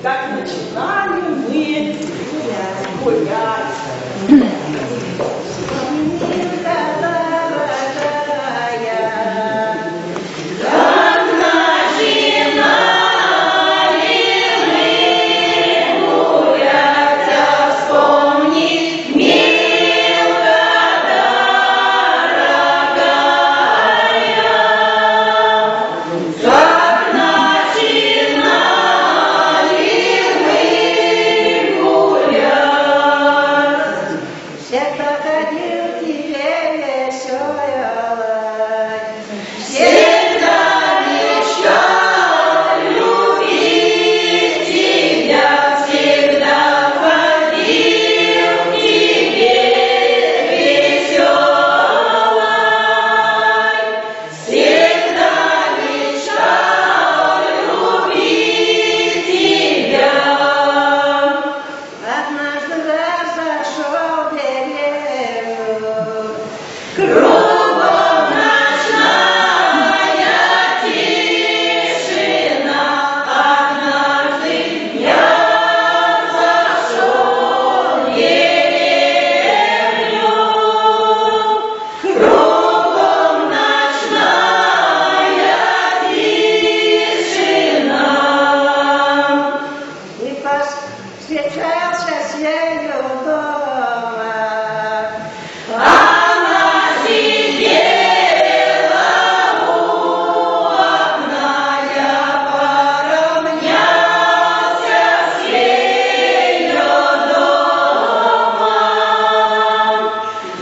Как начинали мы гулять. Милка дорогая, как начинали мы гулять, а вспомни, милка дорогая, как начинали мы гулять. Всегда ходил к тебе веселой, всегда мечтал любить тебя, всегда ходил к тебе веселой, всегда мечтал любить тебя. Однажды зашел в деревню, кругом ночная тишина. Однажды я зашел в деревню, кругом ночная тишина. И повстречался с ею дома. Она сидела у окна, я поравнялся с ею дома.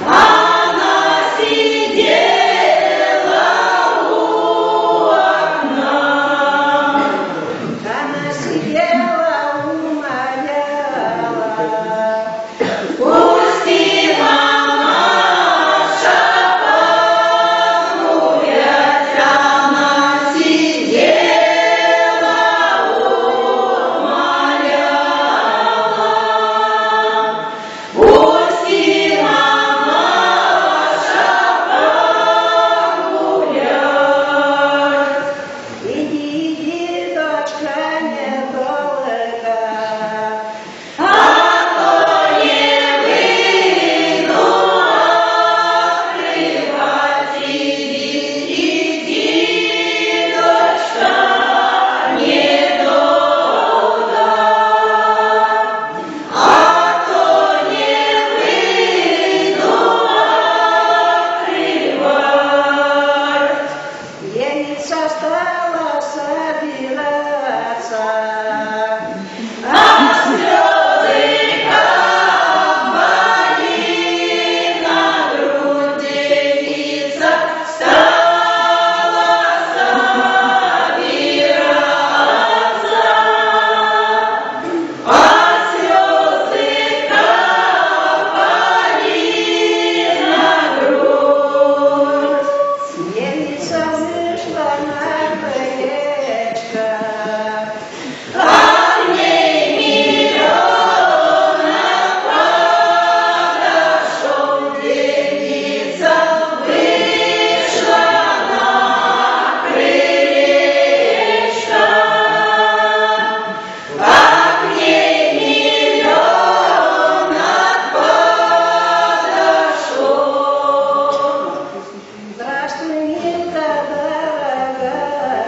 Она сидела у окна. Она сидела, умоляла. Пусти, мамаша, погулять. Она сидела, умоляла. Пусти, мамаша, погулять. Иди, иди, дочка, недолго, а то не выйду открывать. Иди, иди, дочка, недолго, а то не выйду открывать. Девица стала собираться, а слезы капали на грудь. Девица стала собираться, а слезы капали на грудь. Девица вышла на крылечко, а к ней Миленок подошел. Девица вышла на крылечко, а к ней Миленок подошел. Здравствуй, милка дорогая,